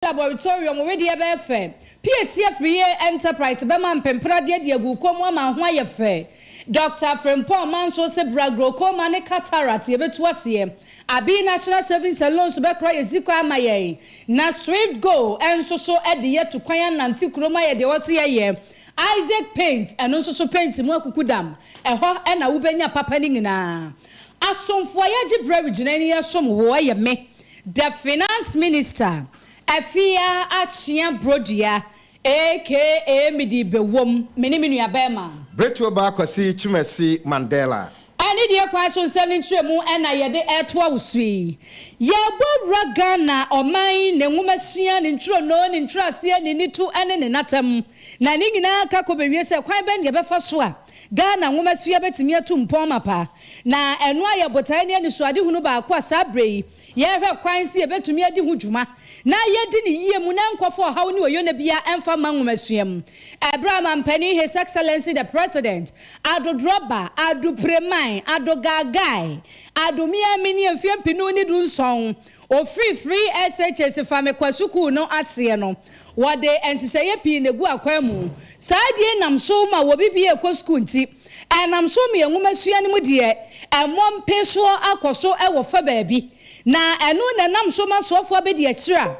Laboratorium, wo wedeɛ bɛyɛ fɛ. PAC Afriyie Enterprise bɛma mpempradeɛ de agu wo kɔn mu ama ho ayɛ fɛ. Doctor Frimpong Manso se bra glaucoma ne cataract yɛbɛtu aseɛ. Abii National Savings and Loans bɛkora yɛ sika ama yɛn. Na Swift Go nso so de yɛtu kwan anante kurom ayɛ deɛ wɔse yɛyɛ. Isaac Paint, ɛno nso so paint mu akukudam. Ɛhɔ na wobɛnya papa no nyinaa. Asomfo a yɛagye berɛ regyina yi yɛsom wo ɛyɛ me, the Finance Minister, Afia Akyea Brodua, aka Mede Bɛwom, me ne me nuabarima. Beretoba Kwasi Twumasi Mandela. Anidie kwan so nsɛm no nkyerɛmu na yɛde retoa wo so yi. Yɛrebɔ wura Ghana ɔman yi ne nwomasua, ne ntwironoo, ne nkyerɛaseɛ, ne nito ne ne natam. Na ne nyinaa ka kɔbɛwie sɛ kwan bɛn na yɛbɛfa so a Ghana nwomasua bɛtumi atu mpɔn mapa. Na ɛno ayɛ botaeɛ ne anisoadehunu baako a saa berɛ yi yɛrehwɛ kwan sɛ yɛbɛtumi adi ho dwuma na yɛadi no yie mu na ɛnkɔfa ɔhaw ne ɔyɔnɛ biara ɛmfa mma nwomasua mu. Ɛberɛ a Mampanin His Excellency the President Addo Drɔba, Addo Preman, Addo Gaagai, Addo Miamini mfeɛ 2017 ɔfiri Free SHS Famekwa Sukuu no aseɛ no, wɔde nhyehyɛeɛ pii na ɛgu akwan mu. Saa adie nam so ma wɔ bibie rekɔ sukuu nti, ɛnam so ma yɛn nwomasua no mu deɛ ɛmmɔ mpesoɔ akɔ so wɔ fa baabi. Na ɛno na ɛnam so ma soafoɔ abɛdi akyire a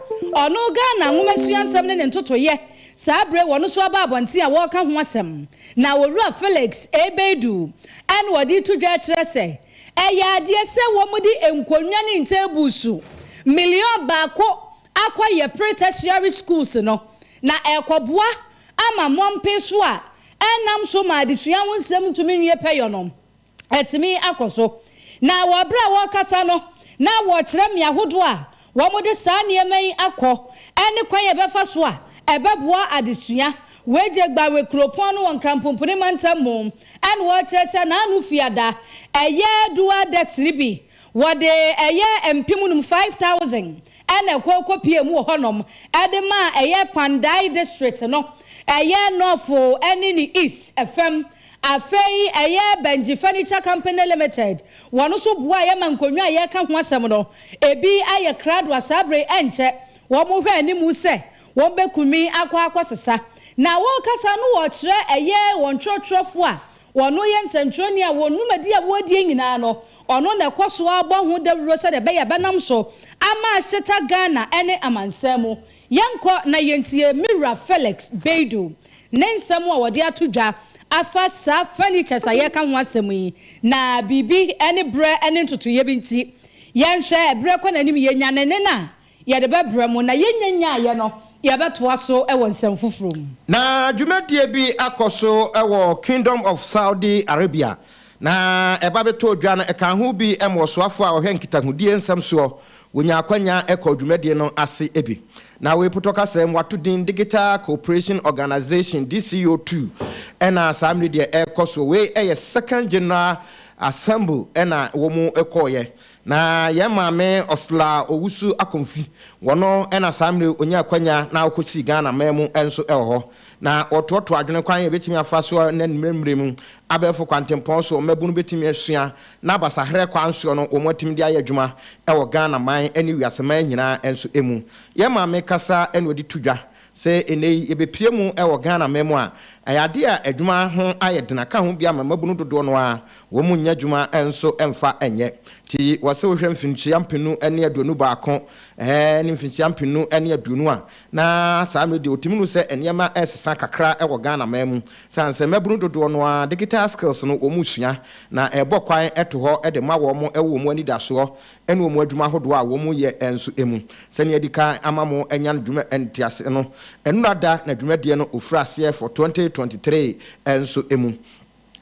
ɔno Ghana nwomasua nsɛm ne ne ntotoyɛ saa berɛ wɔno so aba abɔnten a wɔreka ho asɛm. Na Owura Felix Ebedu ɛna wɔde to dwa kyerɛ sɛ ɛyɛ adeɛ sɛ wɔde nkonnwa ne nteebuusu 1 million akɔyɛ pre-tertiary schools no na ɛkɔboa ama mmɔmpe so a ɛnam so ma adesua ho nsɛm ntumi nwie pɛyɔ no ɛtumi akɔ so. Na wɔ berɛ a wɔrekasa no na wɔkyerɛ mmea ahodoɔ a wɔde saa nneɛma yi akɔ ɛne kwan yɛ bɛfa so a ɛbɛboa adesua. Wegye Gbawe kuropɔn no wɔ Nkrampompone mantam mu ɛna wɔkyerɛ sɛ n'ano fiada ɛyɛ dual desk no bi wɔde ɛyɛ 5,000, 5,000, ɛna ɛkɔ kɔpie mu wɔ hɔnom ɛde ma ɛyɛ Kpandai District no, ɛyɛ North ɛne ne East ɛfam. Afei ɛyɛ Benji Furniture Company Limited, wɔn nso boa yɛ ma nkonnwa a yɛka ho asɛm no ebi ayɛ krado a saa bere ɛnkyɛ wɔn hwɛ anim sɛ wɔn bɛkumi akɔ akɔsesa. Na wɔrekasa no wɔkyerɛ ɛyɛ wɔn twerɛtwerɛfoɔ a wɔn yɛ nsɛntwerɛni a wɔn numadi a wɔredie nyinaa no ɔno na ɛkɔ so abɔ ho dawuro sɛdeɛ ɛbɛyɛ bɛnam so ama ahyeta Ghana ne amansan mu. Yɛnkɔ na yɛntie Mira Felix Beidu ne nsɛm a wɔde ato dwa afa saa furnitures a yɛka ho asɛm yi. Na biribi ne berɛ ne ntotoeɛ bi nti yɛnhwɛ berɛ kɔ n'anim yɛnya ne ne na yɛde bɛbrɛ mu na yɛnya nyaayɛ no yɛbɛtoa so wɔ nsɛm foforɔ mu. Na dwumadie bi akɔ so wɔ Kingdom of Saudi Arabia na ɛba bɛtɔ dwa no ɛka ho bi ma ɔsoafoɔ a ɔhwɛ nkitahodie nsɛm soɔ wɔnya akwanya ɛkɔ dwumadie no ase bi. Na wei potɔ kasɛm wato din Digital Cooperation Organization, DCO2, ɛna saa mmere deɛ ɛrekɔ so. Wei ɛyɛ second general assembly ɛna wɔn mu ɛkɔɔyɛ. Na yɛn maame Ursula Owusu Akomfi wɔno ɛna saa mmere onya akwanya na ɔkɔsi Ghana man mu nso ɛwɔ hɔ na wɔtoɔtoɔ adwene kwan yɛbɛtumi afa so na mmerɛmmerɛ mu abɛɛfo kwantempɔn so mmabunu bɛtumi asua na basaherɛ kwan soɔ no wɔn atumi de ayɛ adwuma ɛwɔ Ghana man ne wiase man nyinaa nso mu. Yɛn maame kasa ɛna ɔde to dwa sɛ ɛnɛ yi yɛbɛpie mu ɛwɔ Ghana man mu a ɛyɛ adeɛ a adwuma ho ayɛ dena ka ho bi ama mmabunu dodoɔ no a wɔn mu nyɛ adwuma nso mfa nyɛ. Nti wɔsɛ wohwɛ 2021 ne 2020 a na saa mmerɛ deɛ ɔtumi no sɛ nneɛma ɛsesa kakra ɛwɔ Ghana man mu sane sɛ mmabunu dodoɔ no a digital skills no wɔn mu sua na ɛbɔ kwan ɛto hɔ ɛde ma wɔn ɛwɔ wɔn anidasoɔ ɛne wɔn adwuma ahodoɔ a wɔn yɛ nso mu. Sɛnea yɛdi kan ama mo anya no dwuma ntease no, nnura da na dwumadie no ofiri aseɛ for 2023 nso mu.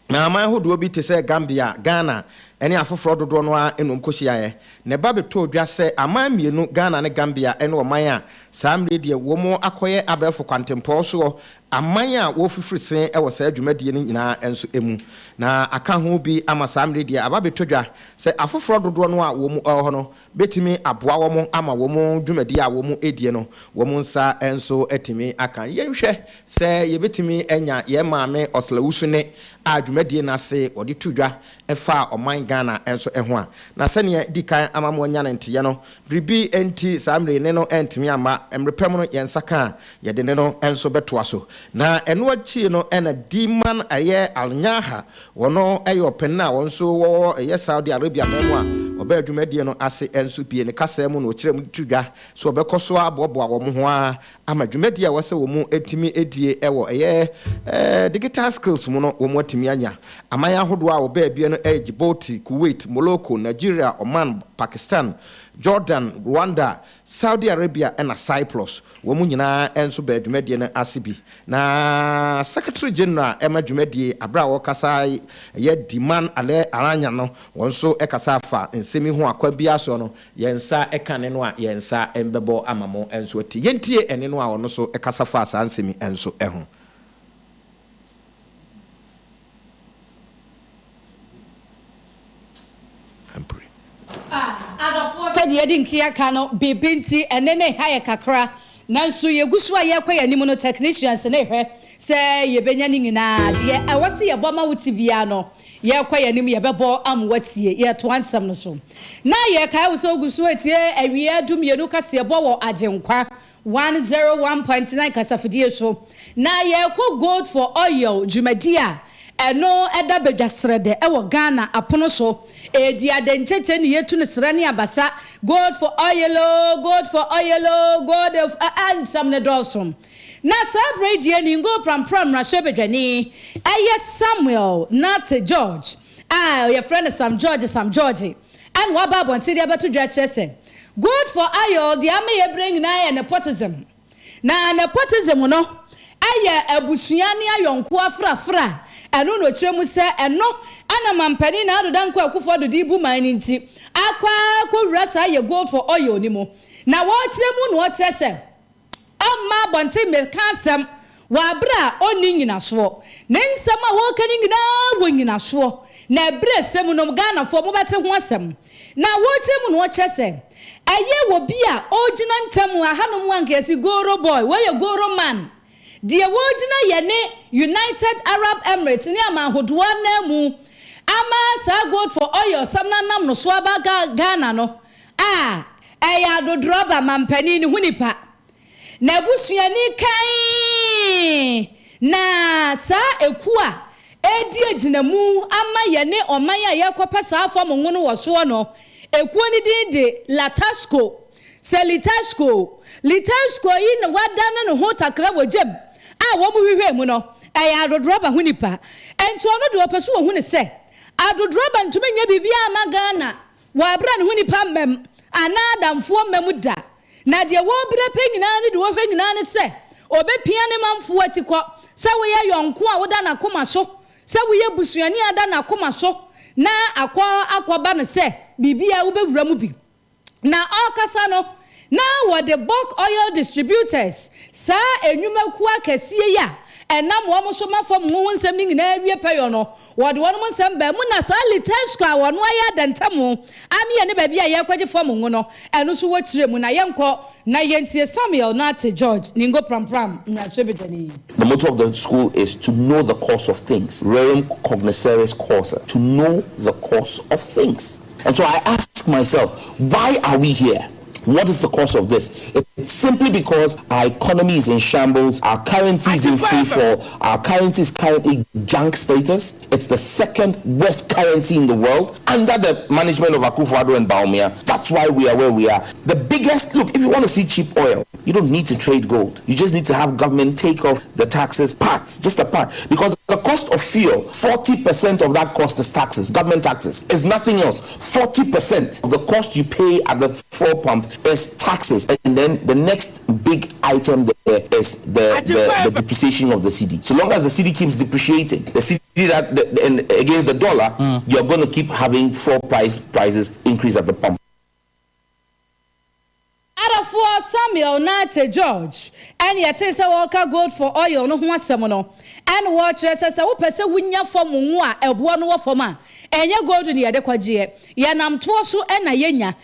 Na aman ahodoɔ bi te sɛ Gambia, Ghana ɛne afoforɔ dodoɔ no a ɛnum kɔhyiaeɛ na ɛba bɛtɔ dwa sɛ aman mmienu, Ghana ne Gambia, ɛne ɔman a saa mmerɛ deɛ wɔn akɔyɛ abɛɛfo kwantempɔn soɔ. Aman a wɔfifiri se wɔ saa dwumadie no nyinaa nso mu. Na aka ho bi ama saa mmerɛ deɛ aba bɛtɔ dwa sɛ afoforɔ dodoɔ no a wɔn wɔ hɔ no bɛtumi aboa wɔn ama wɔn dwumadie a wɔn redie no wɔn nsa nso atumi aka. Yɛnhwɛ sɛ yɛbɛtumi anya yɛn maame Ursula Owusu-Ne a dwumadie no ase wɔde to dwa faa ɔman Ghana nso ho a. Na sɛdeɛ di kan ama mo anya no nteyɛ no, biribi nti saa mmerɛ yi ne no antumi amma. Mmerɛ pa mu no yɛn nsa ka a, yɛde ne no nso bɛtoa so. Na ɛno akyiri no na Diman ɛyɛ Al-Nyaha, wɔno yɛ ɔpanin a wɔn nso wɔwɔ ɛyɛ Saudi Arabia man mu a ɔbaa dwumadie no ase nso bie ne kasaa mu na ɔkyerɛɛ mu de to dwa sɛ ɔbɛkɔ so aboaboa wɔn ho ara ama dwumadi a ɛwɔ sɛ wɔn tumi die wɔ ɛyɛ digital skills mu no wɔn atumi anya. Aman ahodoɔ a wɔbaa bie no yɛ Djibouti, Kuwait, Morocco, Nigeria, Oman, Pakistan, Jordan, Rwanda, Saudi Arabia ɛna Cyprus. Wɔn nyinaa nso baa dwumadie no ase bi. Na Secretary General ɛma dwumadie aberɛ a wɔkasa ɛyɛ Diman Ale Aranya no wɔn nso kasa fa nsɛm yi ho a kwan biara soɔ no Yɛn nsa ka ne no a, yɛn nsa mbɛbɔ ama mo nso atie. Yɛntie ɛnne no a ɔno nso kasa faa saa nsɛm yi nso ho. Adɔfoɔ, sɛdeɛ yɛadi nkan aka no, biribi nti ɛnne no reha yɛn kakra, nanso yɛgu so a yɛrekɔ yɛn anim no, technicians no rehwɛ sɛ yɛbɛnya ne nyinaa. Deɛ ɛwɔ sɛ yɛbɔ ma wote biara no, Yɛrekɔ yɛn anim, yɛbɛbɔ ama woatie. Yɛretoa nsɛm no so. Na yɛrekae wo sɛ wogu so retie awia dumienu kaseɛbɔ wɔ Agyenkwa 101.9 kasafidie so. Na yɛrekɔ Gold for Oil dwumadie a ɛno ɛda badwa serɛdɛ wɔ Ghana apono so. Ɛredi adenkyɛkyɛ ne yɛtu no serɛ ne abasa. Gold for oil oo, gold for oil oo, gold for, nsɛm no dɔɔso. Na saa berɛ yi deɛ Ningo Prampram mmarahyɛbadwani yɛ Samuel Nartey George a yɛfrɛ no Sam George Sam George ɛna waba abɔnten de abɛto dwa kyerɛ sɛ Gold for Oil deɛ ama yɛ berɛ nyinaa yɛ nepotism na nepotism no yɛ abusua ne ayɔnkoɔ afrafra ɛno na ɔkyerɛ mu sɛ ɛno ɛna mampanin Nana Addo Dankwa Akufo-Addo de bu man no nti akɔ akɔwura saa yɛ Gold for Oil no mu na wɔkyerɛ mu na ɔkyerɛ sɛ Ɔmma abɔnten mmɛka asɛm wɔ aberɛ a ɔnni nnyinasoɔ. Ne nsɛm a ɔreka no nyinaa wɔ nnyinasoɔ. Na ɛberɛ sɛ mu no Ghanafoɔ mobɛte ho asɛm. Na wɔrekyerɛ mu no ɔkyerɛ sɛ ɛyɛ wɔ bi a ɔregyina ntam ahanom a nka yɛse Goro boy, wei yɛ Goro man. Deɛ wɔregyina yɛ ne United Arab Emirates ne aman ahodoɔ ananmu ama saa gold for oil sɛm no anam no so aba Ghana no. A Ɛyɛ adodorɔba mampanin ne ho nipa, n'abusuani kann, na saa ekuo a ɛredi agyinamu ama yɛne ɔman a yɛrekɔpɛ saa fam ngo no wɔ soɔ no, ekuo no din de Latasco. Sɛ Litasco, Litasco yi na wadane ne ho takra wɔ gyam a wɔhwehwɛɛ mu no, ɛyɛ adodorɔba ho nipa. Enti ɔno deɛ ɔpɛ sɛ ɔhu ne sɛ adodorɔba ntumi nyɛ biribiara mma Ghana Wɔ abere a ne ho nnipa mma mu anaa adamfoɔ mma mu da, na deɛ wɔrebrɛ pɛ nyinaa ne deɛ wɔhwɛ nyinaa ne sɛ ɔbɛpia ne manfoɔ atikɔ, sɛ woyɛ yɔnko a woda n'akoma so, sɛ woyɛ busuani a da n'akoma so, na akɔ akɔba no sɛ biribiara wobɛwura mu bi. Na ɔrekasa no, na wɔde Bulk Oil Distributors, saa nnwumakuo akɛseɛ yi a ɛnam wɔn so ma fam ngo ho nsɛm no nyinaa wie pɛyɔ no, wɔde wɔn nsɛm baa mu na saa Litevsko a wɔn ayɛ adantamu ameɛ ne baabi a yɛrekɔgye fam ngo no, ɛno nso wɔkyerɛ mu. Na yɛnkɔ na yɛntie Samuel Nartey George Ningo Prampram mmarahyɛbadwani. The motto of the school is to know the course of things, rerum cognoscere causa, to know the course of things. And so I ask myself, why are we here? What is the cause of this? It's simply because our economy is in shambles, our currency is in free fall, our currency is currently junk status. It's the second worst currency in the world under the management of Akufo-Addo and Bawumia. That's why we are where we are. The biggest, look, if you want to see cheap oil, you don't need to trade gold. You just need to have government take off the taxes parts, just a part. Because the cost of fuel, 40% of that cost is taxes, government taxes. It's nothing else. 40% of the cost you pay at the fuel pump is taxes. And then the next big item there is the, the, the depreciation of the cedi. So long as the cedi keeps depreciating, the cedi that the, and against the dollar, you're going to keep having fuel price prices increase at the pump. Adɔfoɔ, Samuel Nartey George ɛne yɛtee sɛ wɔreka Gold for Oil no ho asɛm no, ɛne wɔrekyerɛ sɛ sɛ wopɛ sɛ wonya fam ngo a ɛboɔ no wɔ fam a, ɛnyɛ gold na yɛde kɔgyeɛ, yɛnam toɔ so na yɛnya.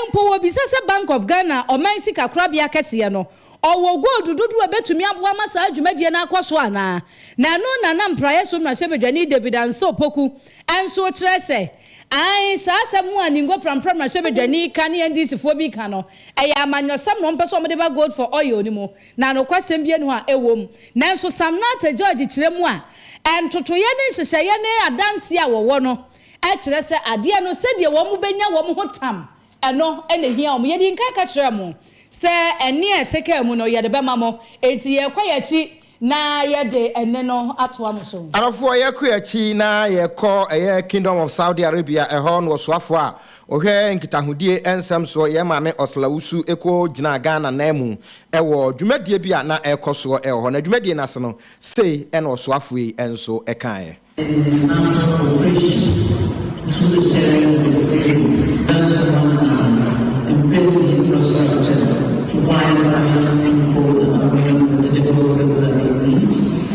Mpo wɔbisa sɛ Bank of Ghana, ɔman sikakorabea kɛseɛ no, ɔwɔ gold dodoɔ a ɛbɛtumi aboa ma saa dwumadie no akɔ so anaa? Na ɛno na na Mpraeɛ so mmarahyɛbadwani David Ansah Opoku nso rekyerɛ sɛ aane, saa asɛm a Ningo Prampram mmarahyɛbadwani ka ne NDC foɔ bi ka no, ɛyɛ amanyɔsɛm na wɔpɛ sɛ wɔde ba Gold for Oil no mu, na nokwasɛm biara nni hɔ a ɛwɔ mu. Nanso Sam Nartey George kyerɛ mu a, ntotoeɛ ne nhyehyɛeɛ ne adanseɛ a wɔwɔ no kyerɛ sɛ adeɛ no sɛdeɛ wɔbɛnya wɔn ho tam Ɛno na ehia wɔn. Yɛdii nkan ka kyerɛɛ mo sɛ ɛnne a ɛte kaa mu no, yɛde bɛma mo. Enti yɛrekɔ yɛn akyi na yɛde ɛnne no atoa mo so. Adɔfoɔ, yɛkɔ yɛn akyi na yɛkɔ ɛyɛ Kingdom of Saudi Arabia, ɛhɔ na ɔsoafoɔ a ɔhwɛ nkitahodie nsɛm soɔ, yɛn maame Ursula Owusu kɔ gyinaa Ghana nan mu wɔ dwumadie bi a na ɛrekɔ soɔ wɔ hɔ. Na dwumadie no ase no, sei na ɔsoafoɔ yi nso kaeɛ. And international cooperation through the sharing of experiences, learn from one another, and build the infrastructure to provide our young people and our women the digital skills that they need.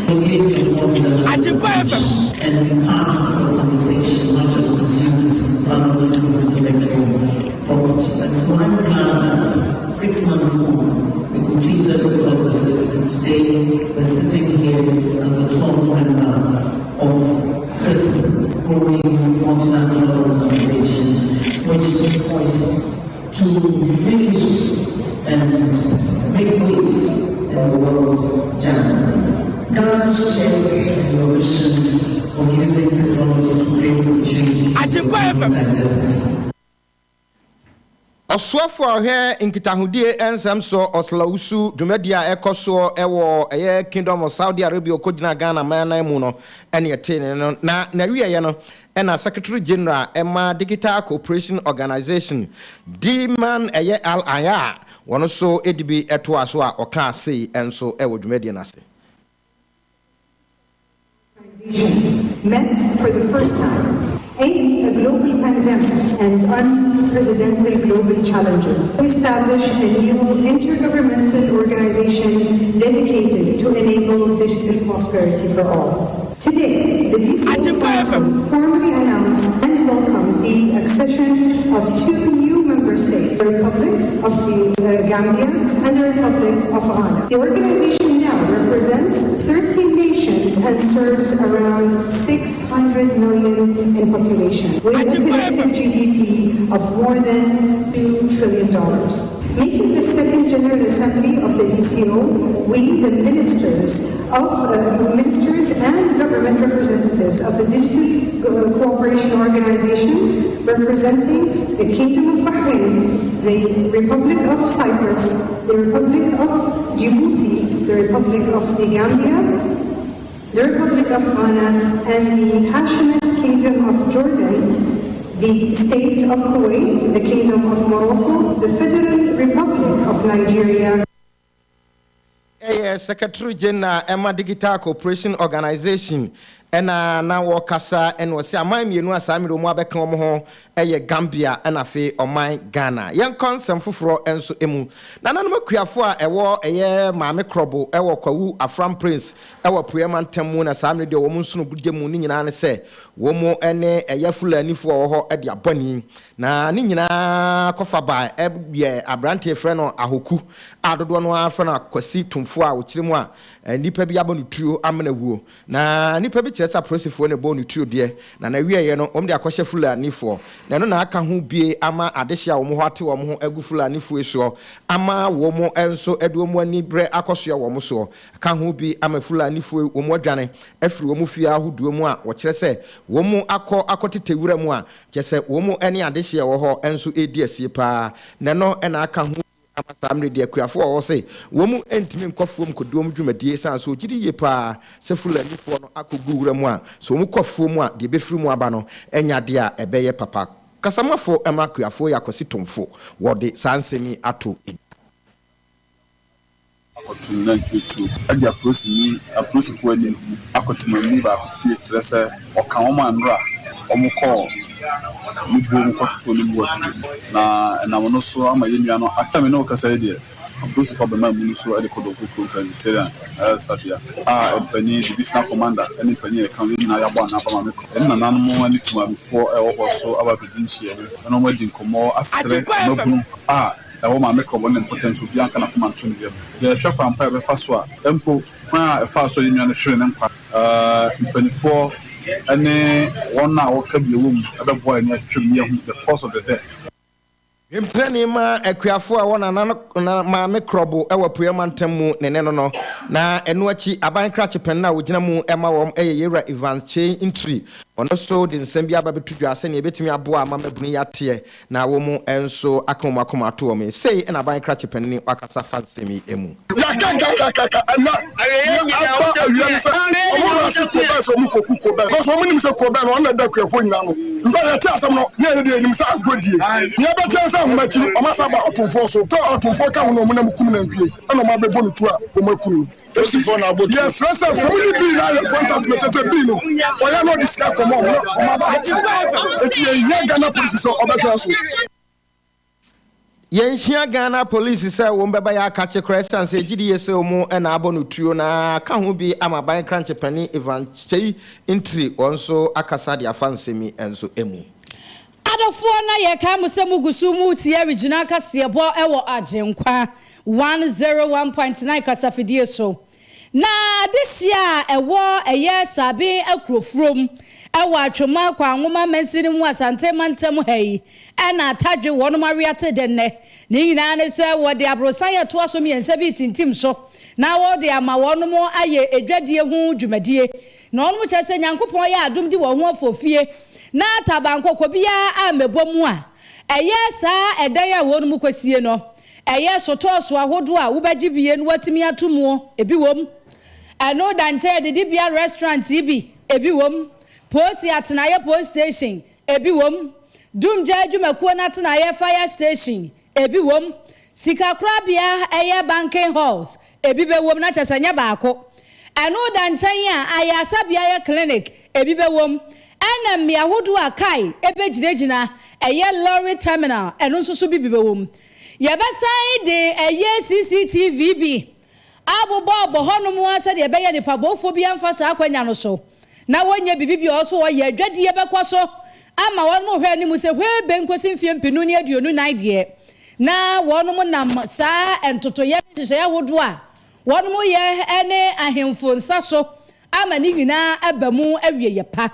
Engage in fourth industrial revolution and be part of the conversation, not just consumers of other people's intellectual property. And so I'm glad that six months on, we completed the processes and today we're sitting here as a 12th member of this growing multilateral organization, which is poised to make history and make waves in the world generally. Ghana shares your vision of using technology to create opportunities for diversity. Ɔsoafo a ɔhwɛ nkitahodie nsɛm soɔ Ursula Owusu dwumadie a ɛkɔ soɔ wɔ ɛyɛ Kingdom of Saudi Arabia ɔkɔgyinaa Ghana man anan mu no ɛne ɛtee ne no na n'awieɛ no ɛna Secretary General ɛma Digital Cooperation Organization Diman ɛyɛ Al Aya a wɔn nso ɛdi bi ɛtoa so a ɔkaa sei nso ɛwɔ dwumadie no ase. Met for the first time in a global pandemic and unprecedented global challenges. To establish a new intergovernmental organization dedicated to enable digital prosperity for all. Today, the DCO Council formally announced and welcomed the accession of two new member states, the Republic of the uh, Gambia and the Republic of Ghana. The organization now represents 13 nations and serves around 600 million in population, with a collective GDP of more than $2 trillion. Making the second General Assembly of the DCO, we, the ministers of uh, ministers and government representatives of the Digital uh, Cooperation Organization, representing the Kingdom of Bahrain, the Republic of Cyprus, the Republic of Djibouti, the Republic of the Gambia, the Republic of Ghana, and the Hashemite Kingdom of Jordan, the State of Kuwait, the Kingdom of Morocco, the Federal Republic of Nigeria. Ɛyɛ Secretary General ɛma Digital Cooperation Organization ɛna na wɔkasa ɛna ɔsɛ aman mmienu a saa mmerɛ mu abɛka wɔn ho ɛyɛ Gambia ɛna afei ɔman Ghana. Yɛnkɔ nsɛm foforɔ nso mu. Nananom akuafoɔ a ɛwɔ ɛyɛ Maame Krɔbo ɛwɔ Kwawu Afram Prince ɛwɔ Apueɛ mantam mu na saa mmerɛ deɛ wɔn nsono gudie mu ne nyinaa ne sɛ wɔn ne ɛyɛ Fulanifoɔ a wɔwɔ hɔ de abɔ ani. Na ne nyinaa kɔfa ba yɛ aberanteɛ frɛ no Ahoku a dodoɔ no ara frɛ no Akwasi Tumfoɔ a ɔkyerɛ mu a nnipa bi abɔ no tuo amena wuo. Na nnipa bi kyerɛ sɛ apolisifoɔ na ɛbɔɔ no tuo deɛ, na n'awieeɛ no wɔde akɔhyɛ Fulanifoɔ. Na ɛno na aka ho bie ama adehyeɛ a wɔn hɔ ate wɔn ho agu Fulanifoɔ yi soɔ ama wɔn nso de wɔn ani berɛ akɔsoɛ wɔn soɔ. Aka ho bi ama Fulanifoɔ yi wɔn adwane afiri wɔn fie ahodoɔ mu a wɔkyerɛ sɛ wɔn akɔ akɔtetɛ wura mu a kyerɛ sɛ wɔn ne adehyeɛ a ɛwɔ hɔ nso redi asie pa ara, na ɛno na aka ho bi ama saa mmerɛ deɛ akuafoɔ a wɔwɔ se wɔn ntumi nkɔ afuom nkɔdi wɔn dwumadie ɛsiane sɛ wɔgye di yie pa ara sɛ Fulanifoɔ no akɔgu wura mu a sɛ wɔn kɔ afuo mu a deɛ ɛbɛfiri mu aba no nyɛ adeɛ a ɛbɛyɛ papa. Kasamafo ma akuafoɔ yi Akwasi Tomfo wɔde saa nsɛm yi ato dwa. Akɔto ne nantwie tuo adi apolisini apolisifoɔ anim akɔ temanni baako fie kyerɛ sɛ ɔka wɔn a nnora wɔkɔɔ ne buo mu kɔtotoo ne boɔ tuo na ɛnam no so ama yɛn nua no aka me ne wo kasa yi deɛ. Apolisifoɔ abɛma amu no so de kɔ Donkor kurom Presbyterian Ayaresabea a mpanin, Divisional Commander ne mpanin a ɛka ho, yɛn nyinaa yɛabɔ ano aba Maame Kɔ. Yɛne nananom ne Temuabifoɔ a ɛwɔ hɔ nso aba abɛdi nhyiamu ne wɔn adi nkɔmmɔ asrɛ mmabunu a ɛwɔ Maame Kɔ ne mpɔtam sɛ obiara nka n'akoma nto ne yam. Yɛrehwɛ kwan pa a yɛbɛfa so a mpo kwan a ɛfaa so a yɛn nua no hweree ne nkwa no, mpanimfoɔ ne wɔn a wɔka bi wɔ mu bɛboa yɛn ahwehwɛ mu na yɛahu the cause of the death. Dwamtenani ma akuafoɔ a ɛwɔ Nana Maame Krɔbo wɔ Apueɛ Mantam mu ne ne no no. Na ɛno akyi, aban krakye panin a ɔgyina mu ma wɔn yɛ Yewura Evans Kyei Ntiri. Ɔno nso de nsɛm bi aba abɛto dwa sɛdeɛ ɛbɛtumi aboa ama mmabunu yi ateɛ na wɔn nso aka wɔn akoma ato wɔn. Sei na aban krakye panin wakasa fa nsɛm yi mu. Yɛakakakakaka ɛnɛ na aba awia ne sɛ ɔmo wura se kobɛn sɛ ɔmo kɔku kobɛn because ɔmo nim sɛ kobɛn no ɔno na ɛda akuafoɔ nyinaa no mpa yɛte asɛm no ne yɛde deɛ yɛnim sɛ agorɔ die nea ɛbɛteɛ ne sɛ ahomakyi no ɔmo asa aba ɔtomfoɔ so sɛ ɔtomfoɔ ka ho na ɔmo nam kum nantwie ɛna ɔmo abɛbɔ no tuo a ɔmo aku no Polisifoɔ na abɔ tuo. Yɛsrɛ sɛ fam ne bii no ayɛ contact mete sɛ bii no ɔyɛ na ɔde sika kɔma ɔmo na ɔmo aba abɛkye eti yɛhia Ghana polisi sɛ ɔbɛhwɛ so. Yɛnhyia Ghana Police sɛ wɔn bɛba yɛ akakye koraa ɛsiane sɛ yɛgye di yie sɛ wɔn na abɔ no tuo na aka ho bi ama aban krankye panin Ivan Kyei Ntiri wɔn nso akasa de afa nsɛm yi nso mu. Adɔfoɔ na yɛkae mo sɛ mo gu so mo tie Regina kaseɛbɔ wɔ Agyenkwa 101.9 kasafidie so. Na adehyeɛ a ɛwɔ ɛyɛ Saben Akurofurom wɔ Atwoma Kwanwoma mansini mu Asante mantam ha yi na atadwe wɔnom aweate de nnɛ. Ne nyinaa ne sɛ wɔde aborosan a ɛtoa so mmiɛnsa bi retintim so na wɔde ama wɔnom ayɛ adwadie ho dwumadie. Na wɔnom kyerɛ sɛ Nyankopɔn yɛ adom di wɔn ho afofie na tabankɔkɔ biara ammɛbɔ mu a ɛyɛ saa ɛdan a wɔnom kɔsie no. Ɛyɛ sotɔɔso ahodoɔ a wobɛgye bie na woatumi ato muo, ebi wom. Ɛno da nkyɛn adidibea restaurant yi bi, ebi wom. Polisi atenaeɛ police station, ebi wom. Dumgya adwumakuo no atenaeɛ fire station, ebi wom. Sikakorabea ɛyɛ banking halls, ebi bɛwom na kyerɛ sɛ ɛnyɛ baako. Ɛno da nkyɛn a ayaresabea yɛ clinic, ebi bɛwom. Ɛna mmea ahodoɔ a kae ɛbɛgyinagyina ɛyɛ lorry terminal, ɛno nso so bi bɛwom. Yɛbɛsan de ɛyɛ CCTV bi abobɔbɔ hɔnom a sɛdeɛ ɛbɛyɛ nipa bɔfoɔ bi amfa saa akwanya no so na wɔnyɛ biribi bi a ɔso ɔyɛ adwadie bɛkɔ so ama wɔn mo hwɛ anim sɛ hwee bɛnkosi mfeɛ 2024 deɛ na wɔn nam saa ntotoyɛ ne nhyehyɛeɛ ahodoɔ a wɔn yɛ ne ahemfo nsa so ama ne nyinaa aba mu awie yɛ pa.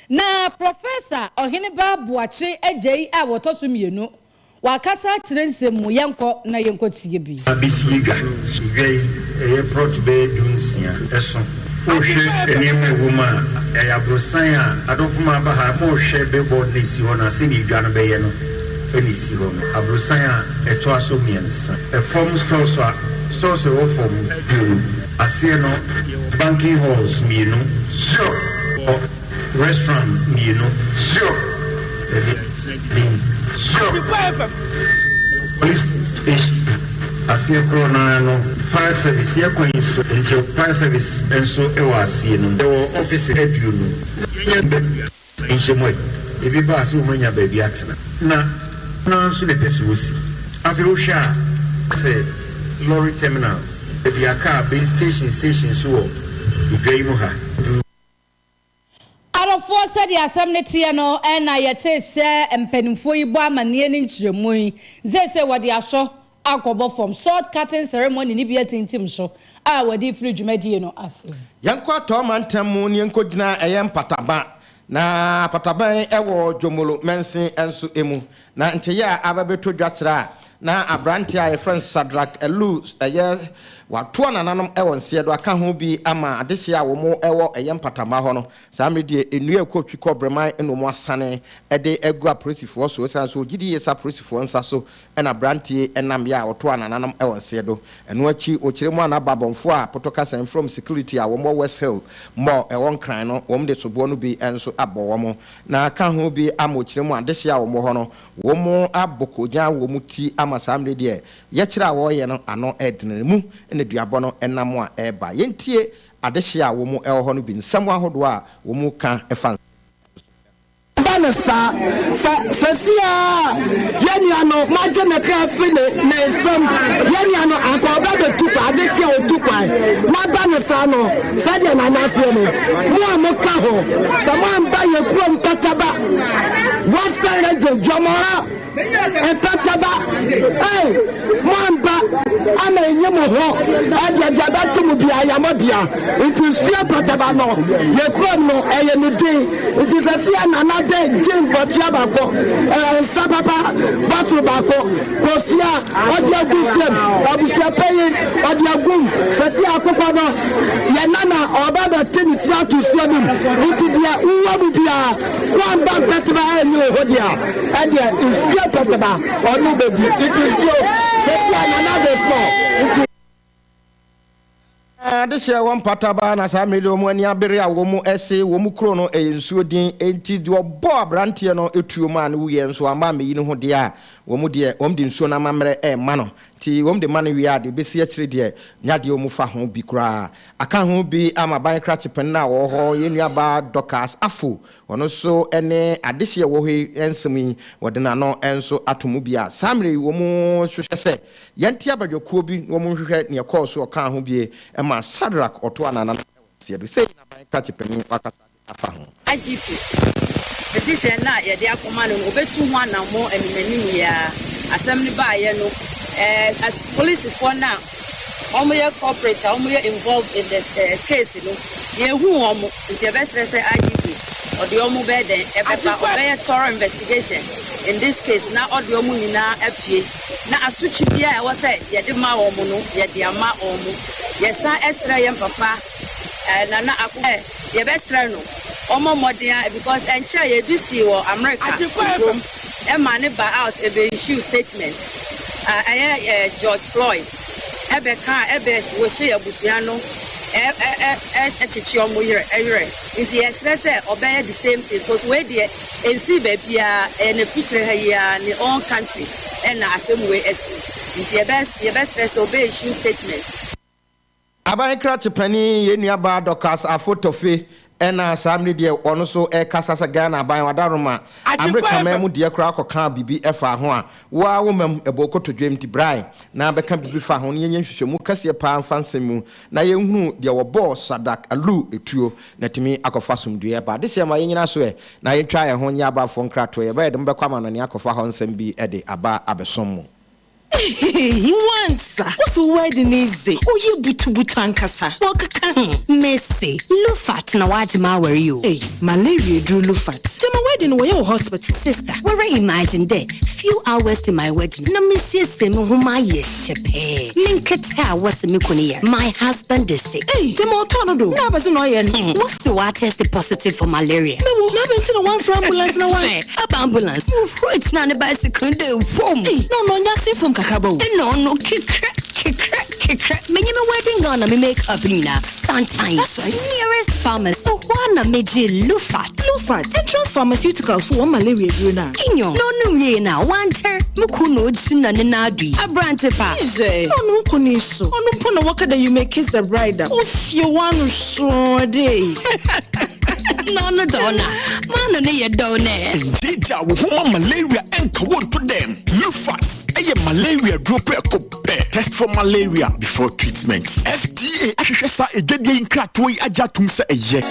Na Professor Ɔheneba Boakye Agyei a wɔtɔ so mmienu wakasa akyerɛ nsɛm mu yɛnkɔ na yɛnkɔ tie bi. Abɛsi dwa dwa yi ɛyɛ plot bɛyɛ 16 ɛso wohwɛ nneɛma ɛwɔ mu a ɛyɛ aborosan a adɔfo ma aba ha ma ɔhwɛ billboard na esi hɔ no ase ne edwa no bɛyɛ no ɛna esi hɔ no aborosan a ɛtoa so mmiɛnsa ɛfam stores a stores ɛwɔ fam 20 aseɛ no banking halls mmienu restaurant mmienu police station aseɛ korɔ naa no fire service yɛ kwan so nti fire service nso wɔ aseɛ no yɛwɔ office 20 nhyɛ mu ebi ba ase wɔn anya baabi atena na na nso na ɛpɛ sɛ wɔsi afei wohwɛ a sɛ lorry terminals baabi a car base station station so wɔ edwa yi mu ha. Adɔfoɔ sɛdeɛ asɛm ne teɛ no ɛna yɛte sɛ mpanimfoɔ yi bɔ amanneɛ ne nkyerɛmu yi sɛ wɔde asɔ akɔbɔ fam sod cutting ceremony ne bi atintim so a wɔde firi dwumadie no ase. Yɛnkɔ atɔ mantam mu ne yɛnkɔgyina ɛyɛ mpataba na pataban ɛwɔ Jomolo mansin nso emu na nteyɛ a aba bɛtɔ dwa kyerɛ a na aberante a yɛfrɛ no Shadrack Elu ɛyɛ watoa nananom ɛwɔ nseɛ do aka ho bi ama adehyeɛ a wɔn ɛwɔ ɛyɛ mpatama hɔ no saa mmere deɛ nnua ɛkɔ twi kɔ brɛman ɛna wɔn asane ɛde agu apolisifoɔ so ɛsiane so ogyidi yie sa apolisifoɔ nsa so ɛna aberanteɛ ɛnam yɛ a ɔtoa nananom ɛwɔ nseɛ do ɛno akyi wɔkyerɛ mu anaba abɔnfoɔ a potɔ kasa from security a wɔn wɔ West Hill Mall ɛwɔ Nkran no wɔn de soboɔ no bi nso abɔ wɔn na aka ho bi ama wɔkyerɛ mu adehyeɛ a wɔn wɔ hɔ no wɔn abɔ kogya wɔn ti ama saa mmere deɛ yɛkyerɛ a wɔreyɛ no ano ɛdene mu ɛna duabɔ no ɛnam a ɛreba yɛntie adehyeɛ a wɔn ɛwɔ hɔ no bi nsɛm ahodoɔ a wɔn ka ɛfa ba. Yɛnyɛ no saa. Sɛ seesei ara yɛn nua no, moagye ne kra afiri ne ne nsam, yɛn nua no, anka ɔbɛbɛtu kwan, ade kye a ɔtu kwan, na aba no saa no, sɛdeɛ Nana seɛ no, mo a moka ho, sɛ moamba yɛn kurom Mpataba, Western Region, Dwomora, Mpataba, ei, moamba ama enyi mo ho, ɛdeɛ deɛ ɛbɛto mo biara yɛ mo dea. Nti nsuo mpataba no, yɛ kurom no, ɛyɛ ne din. Nti sɛsi a Nana de gin bɔtua baako, ɛɛ nsa papa bottle baako, kosua ɔde agu nsuom, abusua panyin ɔde agum, sɛsi a akokɔ no, yɛ Nana ɔba bɛte ne tiri ato nsuo no mu. Nti deɛ wowɔ mu biara, woamba mpataba anyi wo ho deɛ a, ɛdeɛ nsuo mpataba ɔno bɛdi. Nti nsuo, sɛsi a Nana de small, nti. Adehyeɛ wɔ mpataba na saa mmerɛ yi wɔn ani abere a wɔn se wɔn kuro no yɛ nsuo din enti deɛ ɔbɔɔ abranteɛ no tuo maa no wuiɛ nso amma ammɛyi ne ho deɛ a wɔn deɛ wɔn de nsuo no amammerɛ rema no nti wɔn de ma no wie a deɛ ɛbɛsi akyire deɛ nyɛ adeɛ wɔn fa ho bi koraa aka ho bi ama aban krakye panin a ɔwɔ hɔ yɛn nuabaa Dorcas Afo ɔno nso ne adehyeɛ wɔ hɔ yi nsɛm yi wɔde n'ano nso ato mu bi a saa mmerɛ yi wɔn hwehwɛ sɛ Yɛnte abadwakuo bi na wɔnhwehwɛ nea ɛkɔɔ so ɔkaa ho bie ma Shadrack ɔtoa n'anan wɔ aseɛ do. Sei na aban krakye panin wakasa de afa ho. IGP petition no a yɛde akɔma no no, ɔbɛtu ho anammɔn animanim yi ara. Asɛm no baeɛ no, eh, polisifoɔ no a wɔyɛ culprit a wɔyɛ involved in the eh, case no, yɛnhu wɔn. Nti yɛbɛsrɛ sɛ IGP ɔde wɔn bɛyɛ dɛn ɛbɛba, ɔbɛyɛ thorough investigation in this case na ɔde wɔn nyinaa apue. Na asotwe biara a ɛwɔ sɛ yɛde ma wɔn no, yɛde ama wɔn. Yɛsan srɛ yɛn papa Nana Akufo sɛ yɛbɛsrɛ no ɔmmɔ mmɔden ara because ɛnkyɛeɛ ebi sii wɔ Amerika kurom ɛma ne ba out ɛbɛ issue statement a ɛyɛ George Floyd ɛbɛka ɛbɛ wohyee abusua no ɛkyekye wɔn yerɛ ɛwerɛ nti yɛsrɛ sɛ ɔbɛyɛ the same thing because wei deɛ Ɛnsii baabiara, ɛyɛ n'afikyire ha yi ara, ne own country ɛna asɛm wei asi. Nti yɛbɛsrɛ sɛ ɔbɛ issue statement. Aban krakye panin, yɛn nua baa Dorcas Afo Toffey ɛna saa mmere deɛ ɔno nso ɛrekasa sɛ Ghana aban wadaroma Amerika man mu deɛ koraa kɔkaa biribi ɛfaa ho a wo ara wo mam ɛbɔ wo kotodwem nti brae na bɛka biribi fa ho na yɛnyɛ nhwehwɛmu kɛseɛ paa mfa nsɛm mu na yɛnhunu deɛ wɔbɔɔ Sadak Aluu tuo na atumi akɔfa asomdwoeɛ aba. Adehyeɛ ma yɛnyina so ɛ na yɛntwa yɛn ho nyɛ abafoɔ nkratoɔ. Yɛbɛyɛ de mobɛkɔ amanɔne akɔfa hɔ nsɛm bi de aba abɛsom mo. Ehehehe wansa wo se wo wedding yi dze ɔyɛ butubutu ankasa wɔkeka ho. Mese Lufat na wagye m'awar yi o. Ei malaria eduru Lufat. Gyama wedding no wɔyɛ wɔ hospital. Sister, woara imagine dɛ few hours to my wedding na mesiesie me ho mayɛ hyɛpɛɛ, me nketse a wɔse me kun yar, my husband is sick. Ei gyama ɔtɔɔ no do na abɛdze na ɔyɛ no. Wɔse ɔatest positive for malaria. Me wo, na abɛn ntsi na wɔammfrɛ ambulance na wɔan. Hwɛ, aba ambulance, muhurui tsenaa ne bicycle no dɛ vom. Ei na ɔno ɔnnyɛ ase fam kakraba o. Nna ɔno kekrɛ, kekrɛ, kekrɛ, menye me wedding gown na me make up nyina santan. That's right. Nearest pharmacy, hɔ ara na megyee Lufat. Lufat, Entrance Pharmaceuticals fo wɔn malaria aduro no a. Nyew, na ɔnom wiei no a, ɔannkyɛr, mo kun na ogyina ne nan do yi, aberantse pa. Hwɛ, na ɔno nko ni so, ɔno mpo na wɔka dɛ you may kiss the bride a, ofie w'ano soo de. Na ɔno dze ɔno a, m'ano no yɛ dɛw nɛ. Ngyeegyaa wo ho ma malaria nka wo nto dɛm. Lufat yɛ malaria duro prɛko pɛ. Test for malaria before treatment. FDA ahwehwɛ saa adwadie yi nkratoɔ yi agye atom sɛ ɛyɛ.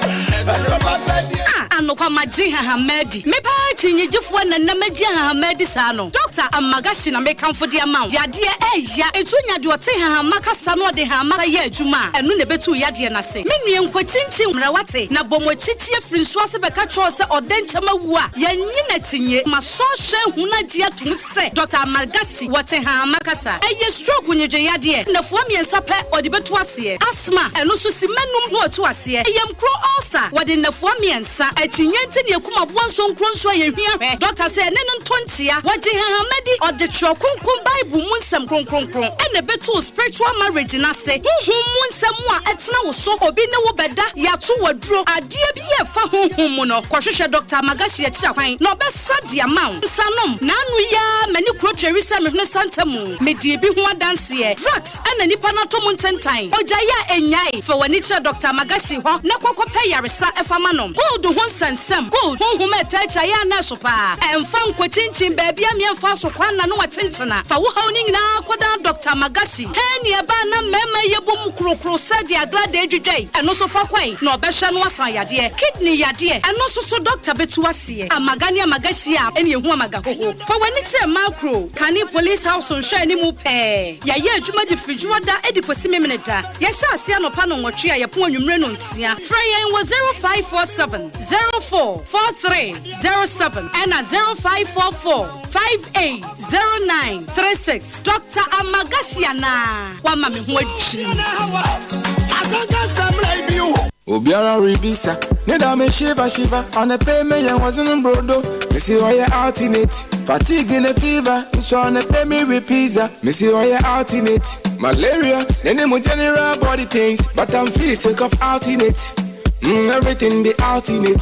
Ah, anokwa magye nhahamma adi. Me paa akyinnyegyefoɔ na nnɛ magye nhahamma adi saa no. Dɔkta Amagashi na mekamfo de ama wo. Yadeɛ ɛɛya, nti wonya deɛ ɔte nhahamma kasa na ɔde nhahamma yɛ adwuma a, ɛno na ɛbɛtu wo yadeɛ no ase. Me nua nkɔkyinkyin mmrɛ wate, na bɔ mo akyikyi afiri nsuo ase bɛka kyerɛ wo sɛ ɔdɛ nkyɛm awu a, yɛnnye no akyinnye. Masɔ ahwɛ ahunu agye atom sɛ Dɔkta Amalgashi wɔ Tehama kasa. Ɛyɛ stroke nnwedwe yadeɛ. Nnafua mmiɛnsa pɛ ɔde bɛtu aseɛ. Asthma, ɛno nso simma num na watu aseɛ. Ɛyamkuro ulcer, wɔde nnafua mmiɛnsa. Akyinnye nti na yɛkum aboa nsonkuro nso a yɛhwia hwɛ. Dɔkta sɛ ɛne no ntɔ nkyea. Wɔgye nhahama di. Ɔde Twerɛ Kronkron Bible mu nsɛm kronkronkron na ɛbɛtu wo spiritual marriage no ase. Honhom mu nsɛm a ɛtena wo so. Obi ne wo bɛda, yɛato wo aduro. Adeɛ bi a ɛfa honhom mu no, kɔhwehwɛ Dɔkta Amagashi akyiri akwan na ɔbɛsa de ama wo. Nsanom, N'ano yi ara m'ani kuro tweri sɛ me hwene santa mu. Medii bi ho adanseɛ. Drugs na nipa no atɔ mu ntentan. Ogyae a ɛnnyae. Fa w'ani kyerɛ Dɔkta Amagashi hɔ na kɔ kɔpɛ yaresa fa ma no. Gold ho. ho nsɛnsɛm, Gold, honhom a ɛtaa akyiri ayɛ a na ɛso paa. Ɛmfa nkɔkyinkyin baabi a mmea mfa so kwan na no akyenkyena. Fa wo haw no nyinaa kɔdan Dɔkta Magashi. Hɛn nea ɛbaa na mmarima yi yɛbɔ mu krokro sɛ deɛ agradaa dwidwae. Ɛno nso fa kɔe na ɔbɛhwɛ no asan yadeɛ. Kidney yadeɛ, ɛno nso so dɔkta bɛtu aseɛ. Amaga ne amaga hyia a, ɛne ɛhu amaga hoho. Fa w'ani kyerɛ Makro, Kane Police House nhwɛanimu pɛɛ. Yɛyɛ adwuma de firi Dwoɔda de kɔsi Memeneda. Yɛhyɛ aseɛ anɔpa nnɔnwɔtwe a yɛpɔn anwummere nnɔnsia. Frɛ yɛn wɔ 0547 04 43 07 ɛna 0544 58 09 36. Doctor Amagashi anaa? Wama me ho adwiri me. Obiara rebisa ne da me shiva shiva ɔne me yɛn wɔdze brodo mesi ɔyɛ alternate fatigue ne fever nso ɔne me with pizza mesi ɔyɛ alternate malaria ne mu general body pains but I'm free sick of alternate everything be alternate.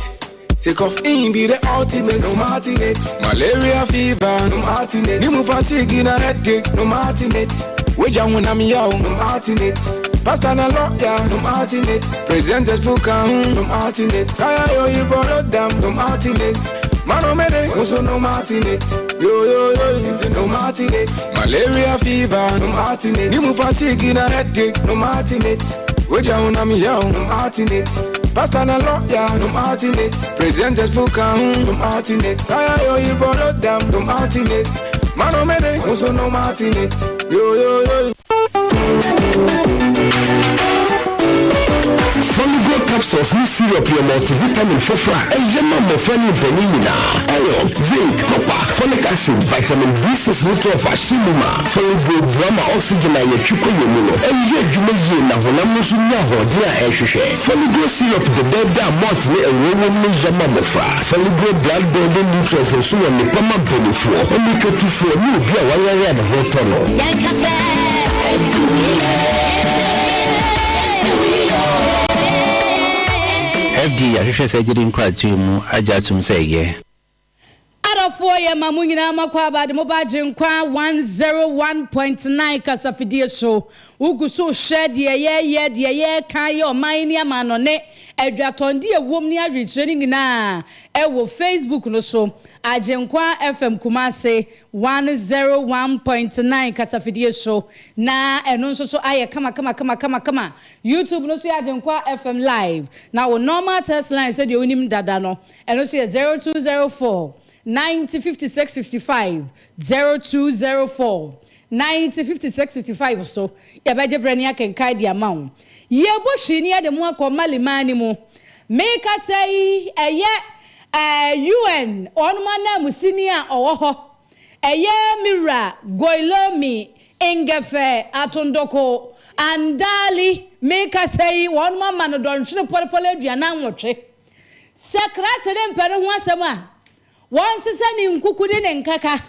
Take off in be the ultimate, no alternate. Malaria fever, no alternate. Nimu fatigue na headache, no alternate. Weja when I'm young, no alternate. Pastor na lawyer, no alternate. Presenters fuka, no alternate. Kaya yo you borrow them, no alternate. Mano mene, also no alternate. Yo yo yo, no alternate. Malaria fever, no alternate. Nimu fatigue na headache, no alternate. Weja when I'm young, no alternate. Pastor na lawyer, no alternate. Presenters fuka, no alternate. Kaya yo you borrow them, no alternate. Mano mene, also no alternate. Yo yo yo. Foligo capsules ne syrup yɛ multivitamin foforɔ a ɛyɛ ma mmɔfra ne mpanin nyinaa. Iron, zinc, copper, folic acid, vitamin B6 ne 12 ahyɛ mu ma. Foligo boa ma oxygen a yɛtwe kɔ yɛn mu no ɛyɛ adwuma yie na honam no nso nya ahoɔden a ɛhwehwɛ. Foligo syrup dɛdɛɛdɛ a malt ne ɛwoɔ wɔ mu no yɛ ma mmɔfra. Foligo blood building nutrients nso wɔ nnepa ma mpanimfoɔ, mmirikatufoɔ ne obi a wayare a ne ho tɔ no. FDA ahwehwɛ sɛ gyedi nkratoɔ mu agye atom sɛ ɛyɛ. Adɔfoɔ yɛ ma mo nyinaa moakɔ aba de mo ba Agyenkwa 101.9 kasafidie so. Wogu so rehwɛ deɛ yɛreyɛ, deɛ yɛreka yɛ ɔman ne amannɔne, adwatɔndeɛ ɛwom ne awerekyerɛ no nyinaa ɛwɔ Facebook no so. Agyenkwa FM Kumase 101.9 kasafidie so. Na ɛno nso so ayɛ kama kama kama kama kama. YouTube no so yɛ Agyenkwa FM Live. Na wo normal text line sɛdeɛ wonim dada no, ɛno nso yɛ 0204 90 56 55, 0204 90 56 55 so yɛbɛgye berɛ ne akenkan de ama wo. Yɛbɔ hwii ne yɛde mo akɔ Mali man no mu. Mekasa yi ɛyɛ UN wɔnom ananmusini a ɔwɔ hɔ ɛyɛ Mira Guillaume Ngefa Atondoko Andali. Mekasa yi wɔnom ama no dɔnhwere pɔlepɔle 48 sɛ krakye ne mpɛ no ho asɛm a wɔnsesa ne nkuku ne ne nkaka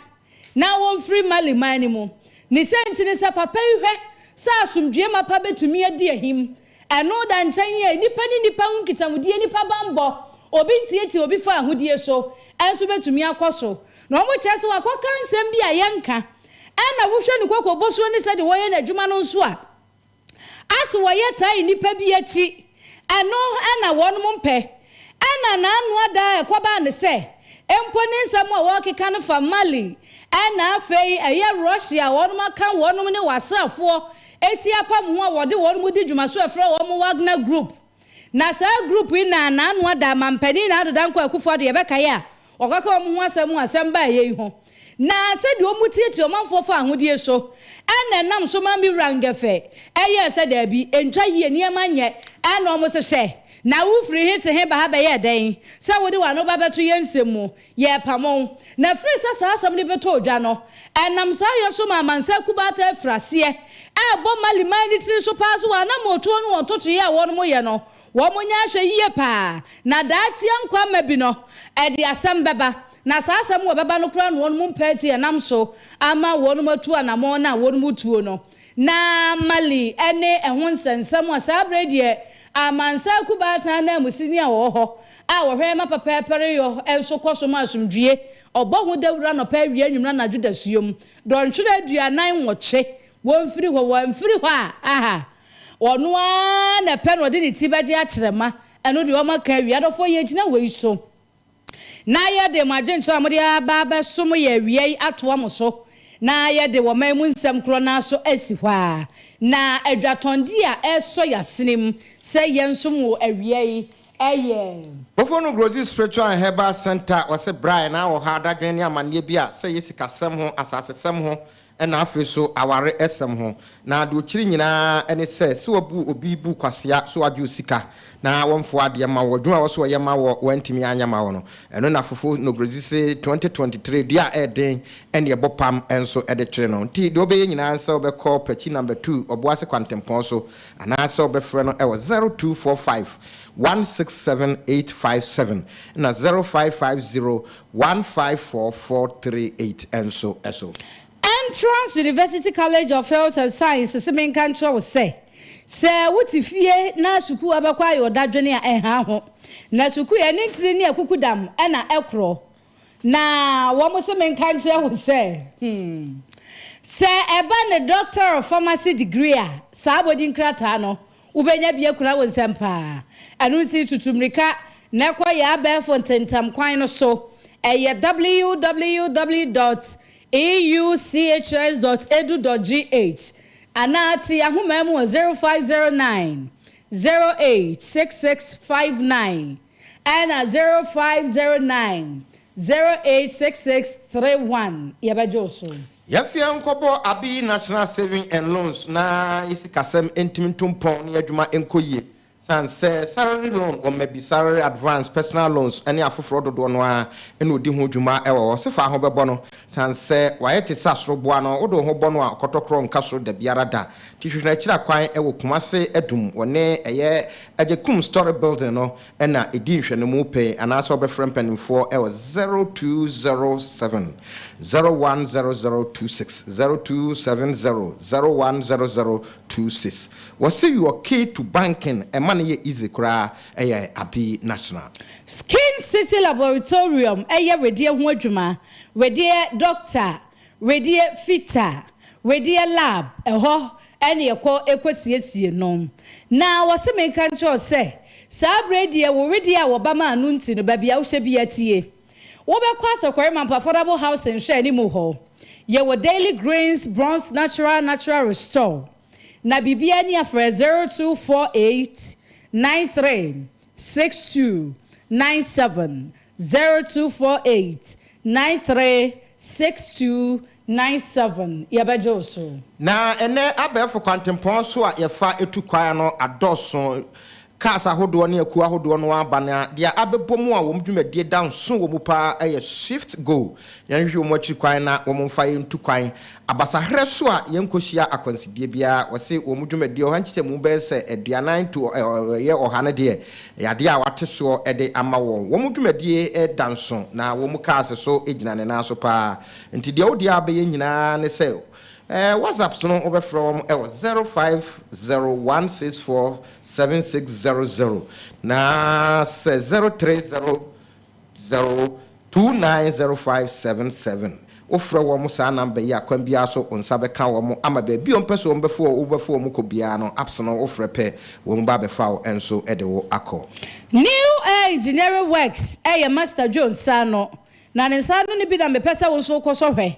na wɔmfiri Mali man no mu. Ne sɛ nti ne sɛ papa yi hwɛ sɛ asomdwie mapa bɛtumi adi ahim. Ɛno da nkyɛn yɛ nipa ne nipa ho nkitahodie, nipa bambɔ, obi ntietie obi fa ahodie so ɛnso bɛtumi akɔ so. Na wɔn kyerɛ sɛ wakɔka nsɛm bi a yɛnka ɛna wohwɛ ne kɔkɔ bosuo ne sɛdeɛ wɔyɛ n'adwuma no nso a ase wɔyɛ taa nipa bi akyi ɛno ɛna wɔn mpɛ. Ɛna n'ano ada ɛkɔbaa ne sɛ mpo ne nsɛm a wɔrekeka no fa Mali ɛna afei ɛyɛ Russia wɔn aka wɔn ne wɔasraafoɔ eti apam ho a wɔde wɔn mu di dwuma so ɛfrɛ wɔn Wagner Group. Na saa group yi na n'ano ada mampanin na adoda nkɔ Akufo-Addo yɛbɛkae a wɔkɔka wɔn ho asɛm ho asɛm baa yɛ yi ho. Na sɛdeɛ wɔn tietie ɔmanfoɔ fa ahodie so ɛna ɛnam so ma Mira Ngefa ɛyɛ sɛ daabi ntwa yie nneɛma nyɛ ɛna wɔn hyehyɛ na wofiri he te he ba ha bɛyɛ dɛn sɛ wode w'ano ba bɛto yɛn nsɛm mu yɛ pamo. Na firi sɛ saa asɛm no bɛtɔ odwa no ɛnam saa yɛ so ma amansa kubaata afiri aseɛ ɛbɔ Mali man ne tiri so paa so wɔ anammɔtuo no wɔn totoeɛ a wɔn yɛ no wɔn nyɛ ahwɛ yie paa na daakye nkwa ama bi no ɛde asɛm bɛba. Na saa asɛm wɔ bɛba no koraa na wɔn mu mpɛ ti ɛnam so ama wɔn atu anammɔn na wɔn mu tuo no. Na Mali ɛne ɛho nsɛnsɛm a saa abere deɛ amansa kubaatan na amusini a wɔwɔ hɔ a wɔhwɛ ma pɛpɛɛpɛre yɔ nso kɔ so ma asomdwie ɔbɔ ho dawura nɔpɛ awia nwumra anadwo dasuom dɔntwerɛ 48 wɔmfiri hɔ wɔmfiri hɔ a aha wɔno ara na pɛ na ɔde ne ti bɛgye akyerɛ ma. Ɛno deɛ wɔaka awie. Adɔfoɔ, yɛgyina wei so na yɛde mo adwenkyerɛ a mode aba abɛsom yɛn awia yi atoa mo so, na yɛde ɔman mu nsɛm korɔ no ara so asi hɔ ara. Na adwatɔndeɛ a ɛresɔ yɛn asene mu sɛ yɛnsom wɔ awia yi yɛ. Bɔfoɔ no Grozi Spiritual and Herbal Centre wɔse bra na wɔ ha dadwene ne amanneɛ bi a sɛ ɛyɛ sikasɛm ho, asasesɛm ho ɛna afei so aware sɛm ho. Na deɛ ɔkyiri nyinaa ne sɛ, sɛ wabu obi bu kwasea so wagye wo sika na wɔmfoa adeɛ mma wo, adwuma a ɛwɔ sɛ wɔyɛ ma woɔ wɔantumi anyɛ ma wo no, ɛno na Fofo Nogrezi se 2023 dua a ɛyɛ den ne ɛbɔ pam nso de twere no. Nti deɛ wobɛyɛ nyinaa ne sɛ wobɛkɔ Pakyi Number 2 Ɔboase Kwantempɔn so anaasɛ wobɛfrɛ no wɔ 0245 167 857 na 0550 154 438 nso so. Entrance University College of Health and Science se menka nkyerɛ wo sɛ, sɛ wote fie na sukuu abɛkɔ ayɛ wo dadwene a, ɛnha ho. Na sukuu ɛne ntini ne akukudam na ɛkorɔ. Na wɔn se menka nkyerɛ wo sɛ, hmm, sɛ ɛba ne Doctor of Pharmacy degree a, saa abɔdin krataa no, Wobɛnya bi akura wo nsam paa. Ɛno nti tutu mmirika na kɔ yɛn abɛɛfo ntentam kwan no so. Ɛyɛ www dot euchs dot edu dot gh anaa te yɛn ahomaa mu wɔ 0509 08 6659 ɛna 0509 086631. Yɛbɛgye wo so. Yɛmfa nkɔbɔ Abiy National Saving and Loans na yɛ sikasɛm ntumi nto mpɔn na yɛ adwuma nkɔ yie sane sɛ salary loan, wɔma bi salary advance, personal loans ne afoforɔ dodoɔ no ara na ɔdi ho dwuma wɔ hɔ. Sefa ho bɛbɔ no sane sɛ wayɛ te sɛ asoroboa no, wode wo ho bɔ no a ɔkɔtɔkorɔ nka soro dabiara da. Nti hwehwɛ no akyiri akwan wɔ Kumase Adum wɔne ɛyɛ Agyekum Story Building no na ɛdi nhwɛnomu pɛn anaasɛ wobɛfrɛ mpanimfoɔ wɔ 0207 010026, 0270 010026. Wɔse your key to banking ɛma no yɛ easy koraa ɛyɛ Abi National. Skin City Laboratorium yɛ wedeɛ ho adwuma, wedeɛ dɔkta Wedeɛ fita, wedeɛ lab, ɛhɔ ne yɛkɔ kɔ siesie no. Na wɔse menka nkyerɛ wo sɛ, saa berɛ yi deɛ wo wedeɛ a wɔba maa no nti no, baabi a wohyɛ biara tie. Wobɛkɔ Asɔkɔre Mampa Affordable Housing nhwɛanimu hɔ. Yɛwɔ Daily Greens Bronze Natural Natural Restore. Na biribiara ni a frɛ 0248 93 62 97 0248 93 62 97 Yɛbɛgye wo so. Na ɛnnɛ abɛɛfo kwantempɔn so a yɛfa tu kwan no adɔɔso. Cars ahodoɔ ne akuo ahodoɔ no aba na deɛ abɛbɔ mu a wɔn dwumadie da nso wɔ mu pa ara yɛ Swift Go. Yɛnhwehwɛ wɔn akyiri kwan na wɔn mfa yɛn ntu kwan abasaherɛ so a yɛnkɔhyia akwansideɛ biara. Wɔse wɔn dwumadie ɔha nkyekyɛmu bɛyɛ sɛ aduanan to ɛyɛ ɔha no deɛ Ɛyɛ adeɛ a wɔate soɔ de ama wɔn. Wɔn dwumadie da nso, na wɔn cars so gyina ne nan so pa ara. Nti deɛ wo deɛ a wobɛyɛ nyinaa ne sɛ, WhatsApps no wobɛfrɛ wɔn wɔ 0501647600 na sɛ 030 0290577. Wofrɛ wɔn saa number yi a, kwan biara so wo nsa bɛka wɔn ama baabi a wɔpɛ sɛ wɔbɛfa wo wobɛfa wɔn kɔ biara no, apps no wofrɛ pɛ, wɔn ba abɛfa wo nso de wo akɔ. New Air Engineering Works yɛ Master Joe nsa ano, na ne nsa ano no bi na mepɛ sɛ wo nso wokɔsɔ hwɛ.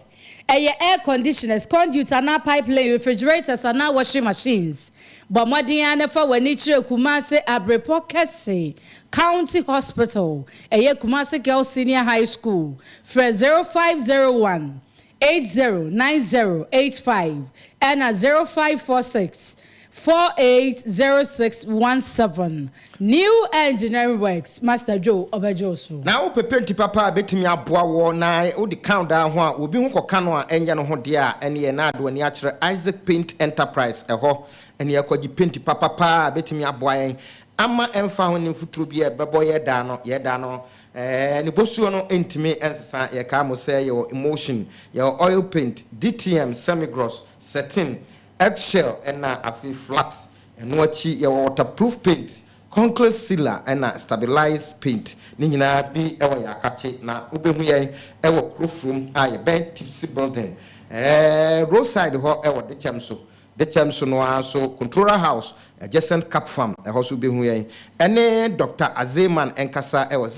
Ɛyɛ air conditioners, conduits anaa pipeline, refrigerators anaa washing machines. Bɔ mmɔden ara na fa w'ani kyerɛ Kumasi Abrepɔ Kɛse County Hospital, ɛyɛ Kumasi Girls Senior High School. Frɛ 0501 809085 ɛna 0546 480617. New Engineering Works, Master Joe ɔbɛgye wo so. Na wopɛ penti papa a ɛbɛtumi aboa woɔ na wode ka wo daa ho a obi ho kɔka no a ɛnyɛ no ho deɛ a, ɛneɛ na ade w'ani akyerɛ Isaac Paint Enterprise. Ɛhɔ ne yɛkɔgye penti papa pa ara a ɛbɛtumi aboa yɛn ama ɛmfa ho ne mfuturo bi a ɛbɛbɔ yɛn daa no, yɛn daa no ne bosuo no ntumi nsesa. Yɛkaa mo sɛ yɛwɔ emulsion, yɛwɔ oil paint, DTM, semi-gloss, satin, eggshell ɛna afei flat. Ɛno akyi yɛwɔ waterproof paint, concrete sealer ɛna stabilize paint. Ne nyinaa bi wɔ yɛn akakye na wobɛhu yɛn wɔ kuro furom a yɛbɛn Tipsy building, roadside hɔ wɔ Dekyɛm so. Dekyɛm so no ara nso, Controller House, adjacent Cap Farm, ɛhɔ nso wobɛhu yɛn. Ɛne Doctor Azeman nkasa wɔ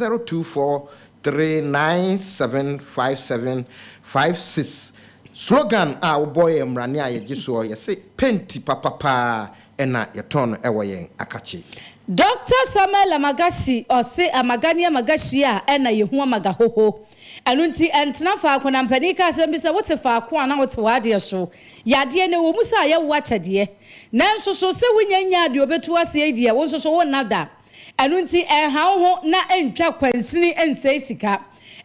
0243975756. Slogan a wobɔ yɛ mmrane a yɛgye soɔ, yɛse penti papa paa na yɛtɔn no wɔ yɛn akakye. Doctor Samuel Amagashi ɔse Amaga ne Amagashi a ɛna yɛhu Amaga hoho. Ɛno nti ɛntena faako na mpanin ka asɛm bi sɛ wote faako a na wote w'adeɛ so. Yadeɛ no ɛwɔ mu sɛ ayɛ wo akyɛdeɛ nanso so sɛ wonya nyaa deɛ ɔbɛtu aseɛ yi deɛ wo nso so wonna da. Ɛno nti ɛnha wo ho na ɛntwa kwansini nsɛe sika.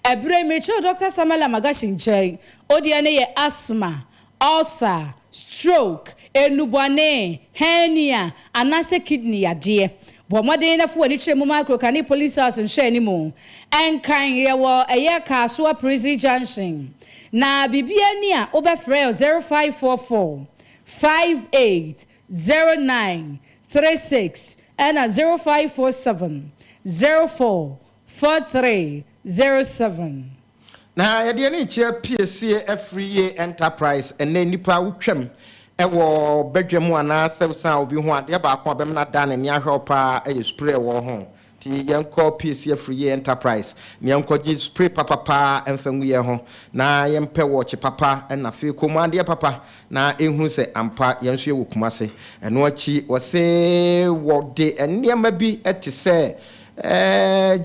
Ɛberɛ yi mekyerɛw Doctor Samuel Amagashi nkyɛn. Odeɛ no yɛ asthma, ulcer, stroke, nnubɔne, hernia, anaasɛ kidney yadeɛ. Bɔ mmɔden na fa w'ani kyerɛ mu ma Krokani Police House nhwɛanimu. Nkran, yɛwɔ ɛyɛ Kasoa Prison Junction. Na biribiara ni a, wobɛfrɛ 0544 58 09 36 ɛna 0547 04 43 07. Na yɛde yɛn ani kyerɛ Piesie Afriyie Enterprise. Ɛnnɛ nnipa wotwam wɔ badwa mu anaasɛ wosan obi ho adeɛ baako a bɛmena da n'ani ahwɛ wo paa yɛ spray wɔ ho. Nti yɛnkɔ Piesie Afriyie Enterprise na yɛnkɔgye spray papapaa mfa ngu yɛn ho na yɛmpɛ wɔɔkye papa na afei kɔn mu adeɛ papa na ɛnhunu sɛ ampa yɛn nso yɛwɔ Kumase. Ɛno akyi wɔse wɔde nneɛma bi te sɛ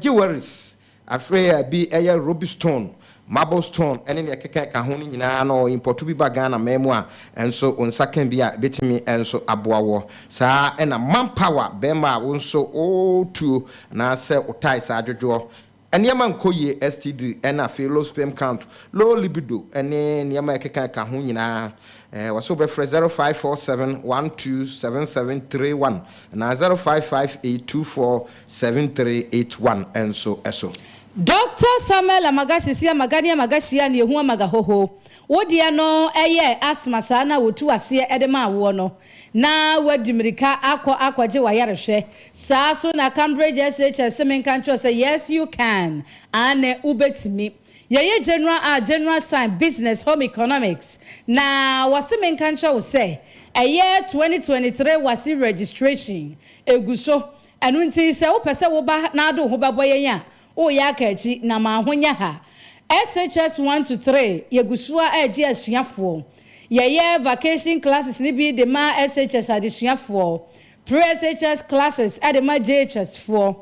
jewelries afei a bi ɛyɛ ruby stone, marble stone ɛne nea ɛkeka ɛka ho no nyinaa no import bi ba Ghana man mu a ɛnso wo nsa ka bi a ɛbɛtumi ɛnso aboa wɔ. Saa ɛna manpower bɛrima a wo nso wotuo anaasɛ wo tae saa adwodwoɔ nneɛma nkɔ yie, STD ɛna afei low sperm count, low libido ɛne nneɛma ɛkeka ɛka ho nyinaa, wɔsɛ wobɛfrɛ 0547 127731 anaa 0558 247381 ɛnso ɛso. Dr. Samuel Amagashi si Amaga ne Amagashi a ne yɛhu Amaga hoho. Wo deɛ no ɛyɛ asthma saa na wotu aseɛ ɛde ma awoɔ no na wadi mmirika akɔ akɔgye wayarehwɛ saa so na Cambridge SHS sɛ menka nkyerɛ sɛ yes you can, ane wobɛtumi. Yɛyɛ general art, general science, business, home economics na wɔse menka nkyerɛ wo sɛ ɛyɛ 2023 WASSCE registration egu so. Ɛno nti sɛ wopɛ sɛ woba na ade wo ho bɛbɔ yɛn a woyɛ aka akyi na ma ho nyɛ ha. SHS 1 to 3 yɛgu so a ɛregye asuafoɔ. Yɛyɛ vacation classes ne bi de ma SHS adesuafoɔ, pre-SHS classes ɛde ma JHS foɔ,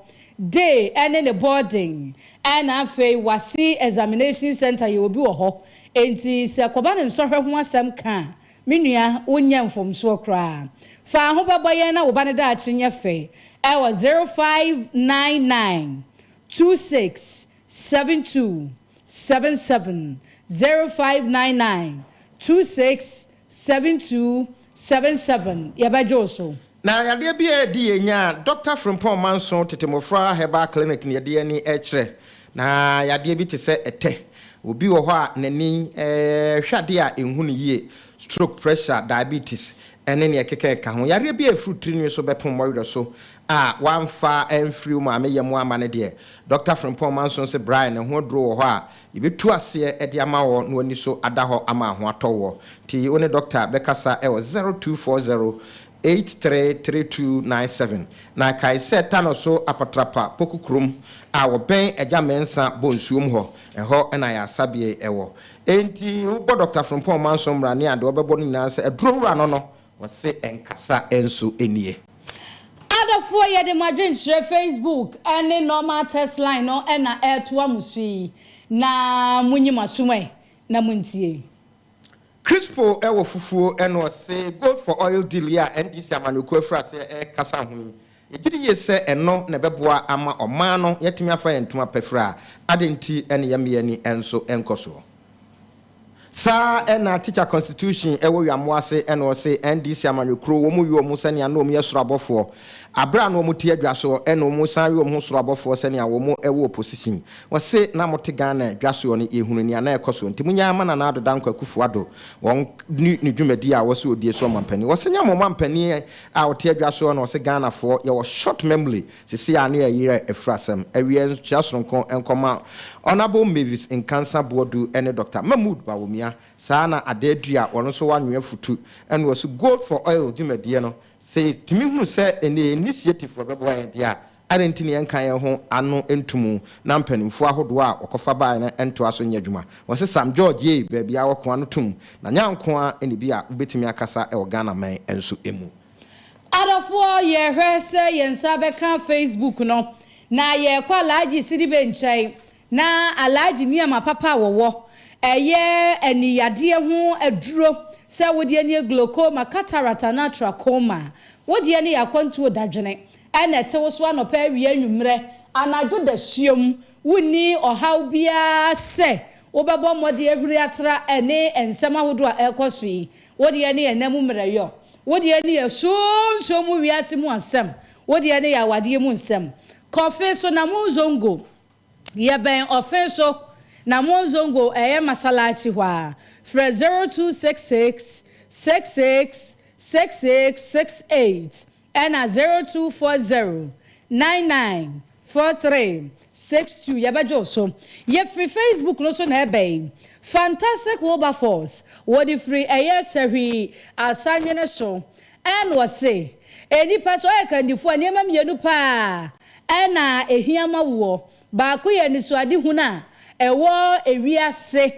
day ɛne ne boarding, ɛna afei WASSCE examination center yɛ obi wɔ hɔ. Enti sɛ kɔba ne nsɔhwɛ ho asɛm ka a, me nua, wonyɛ mfomsoɔ koraa. Fa ho bɛbɔ yɛn na wo ba ne daakye nyɛ fɛ ɛwɔ 0599 26 72 77, 0599 26 72 77. Yɛbɛgye wo so. Na yadeɛ bi a ɛdi yɛn nya a Dr. Frimpong Manso Tete Mmɔfra Herbal Clinic ne yɛde ani kyerɛ. Na yadeɛ bi te sɛ ɛtɛ, obi wɔ hɔ a n'ani hwɛ adeɛ a ɛnhu no yie, stroke, pressure, diabetes ɛne nea ɛkeka ɛka ho. Yareɛ bi a ɛfiri tirinwi so bɛpem mmɔwerɛ so a wamfa ɛmfiri wo maame yam ama no deɛ, Dr. Frimpong Manso sɛ Brian ne ho aduro wɔ hɔ a yɛbɛtu aseɛ de ama wɔ na w'ani so ada hɔ ama ho atɔ wɔ. Nti wo ne doctor bɛkasa ɛwɔ 0240 833297. Na kae sɛ ta no so Apatrapa Poku kurom a wɔbɛn Agya Mɛnsa bɔ nsuom hɔ, ɛhɔ ɛna yɛ asabea ɛwɔ. Enti wobɔ Dr. Frimpong Manso mmara ne adeɛ wɔbɛbɔ no nyinaa sɛ aduro wura no, wɔse ɛnkasa nso nie. Adɔfoɔ, yɛde mo adwenkyerɛ Facebook ne normal text line no ɛna ɛretoa mo so yi, na monyi mo asom ɛ na montie. Crispo ɛwɔ fufuo ɛna ɔse gold for oil deal yi a NDC amanyɔkuo afiri aseɛ ɛrekasa ho yi, yɛgye di yie sɛ ɛno na ɛbɛboa ama ɔman no yɛtumi afa yɛn ntoma pɛfiri a ade nti ɛne yɛmmea ni ɛnso ɛnkɔ soɔ. Saa ɛna Teacher Constitution ɛwɔ Wiamoase ɛna ɔse NDC amanyɔkuo wɔn mu yi wɔn sɛnea na wɔn yɛ soro abɔfoɔ. Aberɛ a na wɔn te adwa soɔ ɛna wɔn san we wɔn ho soro abɔfoɔ sɛnea wɔn wɔ opposition. Wɔse na mote Ghana dwa soɔ no yɛhunu nea na ɛkɔ soɔ nti monyaa ma Nana Addo Dankwa Akufo Addo wɔn ne ne dwumadie a wɔse ɔdie so ɔmampanin. Wɔse nyɛ mo ɔmampanin a ɔte adwa soɔ na ɔse Ghanafoɔ yɛwɔ short memory sesei a ne yɛyerɛ afiri asɛm. Awiɛ nkyea sononko nkɔma Honourable Mavis Nkansah Boadu ne Doctor Mahmood Bawumia. Saa na Adaadua wɔn nso wɔanwea futu ɛna wɔse gold for oil dwumadie no Sɛ yetumi hu sɛ ɛnnɛ initiative bɛboa yɛn de a, adɛn nti na yɛnka yɛn ho ano nto mu na mpanimfoɔ ahodoɔ a wɔkɔfa baeɛ no ntoa so nyɛ adwuma? Wɔse Sam George yei baabi a wɔko ano tom, na nyɛ nko ara na bi a wobɛtumi akasa wɔ Ghana man nso mu. Adɔfoɔ yɛhwɛ sɛ yɛn nsa bɛka Facebook no na yɛkɔ Alhaji Sidibe nkyɛn Na Alhaji nneɛma papa a wɔwɔ, ɛyɛ ani yadeɛ ho aduro, sɛ wo deɛ nie glaucoma, cataract anaa trachoma, wo deɛ no yɛ akwantuo dadwene ɛna ɛte wo so anɔpa awia anwummerɛ anadwo dasuom, wonni ɔhaw biara sɛ wobɛbɔ mmɔden ahuri atra ɛne nsɛm ahodoɔ a ɛrekɔ so yi, wo deɛ no yɛ nna mu mmerɛyɔ, wo deɛ no yɛ sunsum mu wiase mu asɛm, wo deɛ no yɛ awadeɛ mu nsɛm. Kɔfe so na monzongo. Yɛbɛn ɔfe so na Monzongo ɛyɛ Masalachi hɔ a, frɛ 0266 66 66 68 ɛna 0240 99 43 62 yɛbɛgye wo so. Yɛfiri Facebook no so na ɛba yi. Fantastic Wilberforce wɔde firi ɛyɛ Sahwi Asanwene so ɛna ɔse, Nnipa sɛ ɔyɛ kandifoɔ a nneɛma mmienu paa na ɛhia ma woɔ. Baako yɛ anisoadehunu a ɛwɔ ewiase,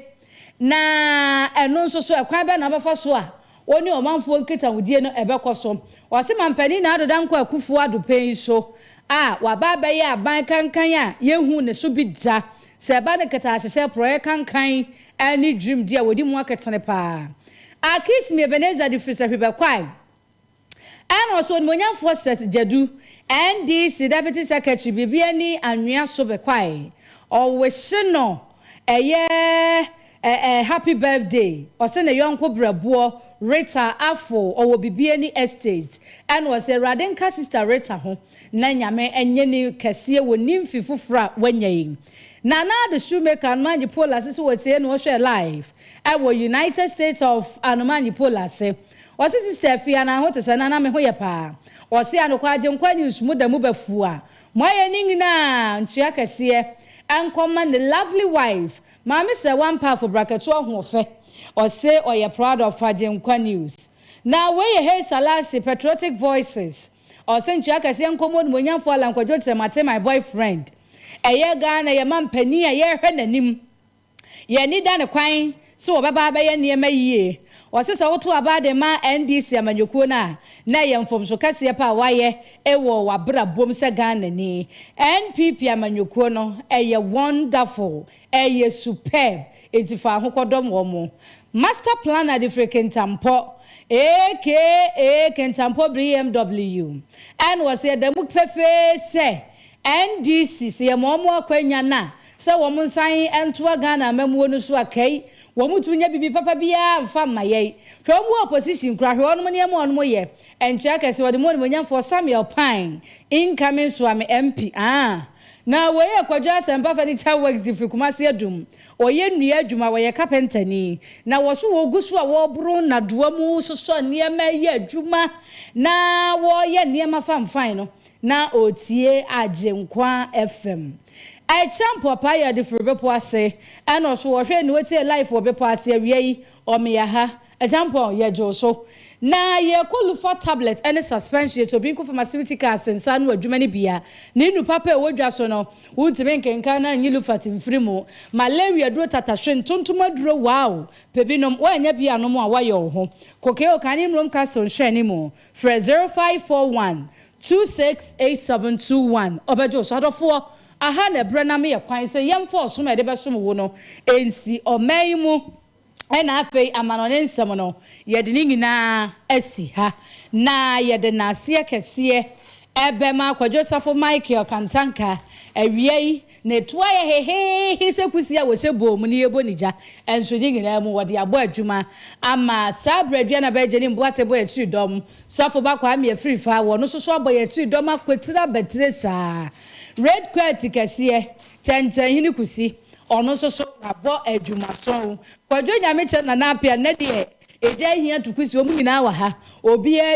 na ɛno nso so ɛkwan bɛn na wobɛfa so a wo ne ɔmanfoɔ nkitahodie no ɛbɛkɔ so. Ɔse Mampanin Nana Addo Dankwa Akuffo Addo pɛn yi so a waba abɛyɛ aban kankan a yɛnhuu ne so bi da, sɛ ɛba no kɛtɛasehyɛ, porɔeɛ kankan ne dwirimdie a wɔdi mu aketene paa. Akismi Ebenezer de firi Sahwi-Bɛkwae. Ɛna ɔsɛ Onimuonyamfoɔ Seth Gyadu, NDC Deputy Secretary biribi ani anwea so bɛkwae. Ɔwihye no ɛyɛ ɛ happy birthday. Ɔse ne yɔnko brɛboɔ Rita Afful ɔwɔ Bibiani Estate. Ɛna ɔse Awurade nka sister Rita ho na Nyame nyɛ ne kɛseɛ wɔ ne mfe foforɔ a wanya yi. Nana Addo Shoemaker Anomanyi Pole ase sɛ ɔtie na ɔhwɛ live ɛwɔ United States of Anomanyi Pole ase. Ɔse sister Afia na ho te sɛ nana me ho yɛ paa. Ɔse anokwa Agyenkwa news mo da mu bɛ fu a mo ayɛ ne nyinaa nkyea kɛseɛ nkɔ ma ne lovely wife maame sɛ wampaafo brakɛto ahoɔfɛ ɔse ɔyɛ proud of Agyenkwa news na wei yɛ Hey Salasi patriotic voices ɔse nkyea kɛseɛ nkɔ mo onimuonyamfoɔ Allan Kwadwo Kyerɛmate my boyfriend ɛyɛ Ghana yɛ mampanin a yɛhwɛ nanim Yɛn ani da no kwan sɛ wɔbɛba abɛyɛ nneɛma yie. Ɔse sɛ woto aba de ma NDC amanyɔkuo no a, na ɛyɛ mfomso kɛseɛ pa a woayɛ wɔ w'abrabom sɛ Ghanani. NPP amanyɔkuo no, ɛyɛ wonderful, ɛyɛ superb, enti fa ho kɔdɔm wɔn. Master Planner de firi Kintampo, aka Kintampo BMW, ɛna ɔse ɛda mu pefee sɛ NDC, sɛ yɛma wɔn akwanya no a, sɛ wɔn nsan ntoa Ghana amammuo no so a, kai, wɔn ntumi nyɛ biribi papa biara mfa mma yɛn. Hwɛ wɔn wɔ opposition koraa, hwɛ wɔnom nneɛma a wɔnom yɛ. Nkyea kɛse, wɔde mu onimuonyamfoɔ Samuel Pyne, incoming Suame MP, ah. Na wei yɛ Kwadwo Asɛmpa Furniture Works de firi Kumasi Adum. Ɔyɛ nnua adwuma, ɔyɛ kapentani. Na wɔ so wɔgu so a wɔreboro nnadoa mu, sosɔ nneɛma, yɛ adwuma, na wɔreyɛ nneɛma famfan no. Na ɔretie Agyenkwa FM. Ɛkyɛ mpɔpaa yɛ de firi bepɔ ase ɛna ɔso ɔhwɛ ne ɔtie life wɔ bepɔ ase awia yi ɔmea ha Agyampɔn yɛ gye wo so na yɛkɔ Lufa tablet ɛne suspension yɛ Tobinco pharmaceuticals nsa ano adwuma no bia ne nnu papa ɛwɔ dwa so no wontumi nkenkan na nyi Lufat mfiri mu Malaria aduro tatahwe ntontom aduro wow pɛ bi nom woannya bi anom a woayɛ wo ho Kokeo Kane Mmrom Castle nhyɛne mu frɛ 0541 268721 Ɔbɛgye wo so. Adɔfoɔ, aha na ɛberɛ no ama yɛ kwan sɛ yɛmfa ɔsom a yɛde bɛsom wo no nsi ɔman yi mu ɛna afei amanɔne nsɛm no yɛde ne nyinaa asi ha na yɛde nnaseɛ kɛseɛ Ɛbɛma Kwadwo Safo Michael Kantanka awia yi ne to ayɛ heheehe sɛ kusie a wɔhyɛ bɔɔ mu na yɛbɔ ne gya. Nso ne nyinaa mu wɔde abɔ adwuma ama saa berɛ aduane a bɛgye ne mboate bɔ akyiri dɔm. Sɔfo ba Kwame Afrifa wɔ no nso so abɔ yɛn akyiri dɔm akɔtire abatire saa. Red Kwati kɛseɛ, Kyɛnkyɛnhene Kusi, ɔno nso so wabɔ adwumason. Kwadwo Nyamekyɛ Nana Appiah nnɛ deɛ egya ahia to kusie, wɔn nyinaa wɔ ha. Obiara.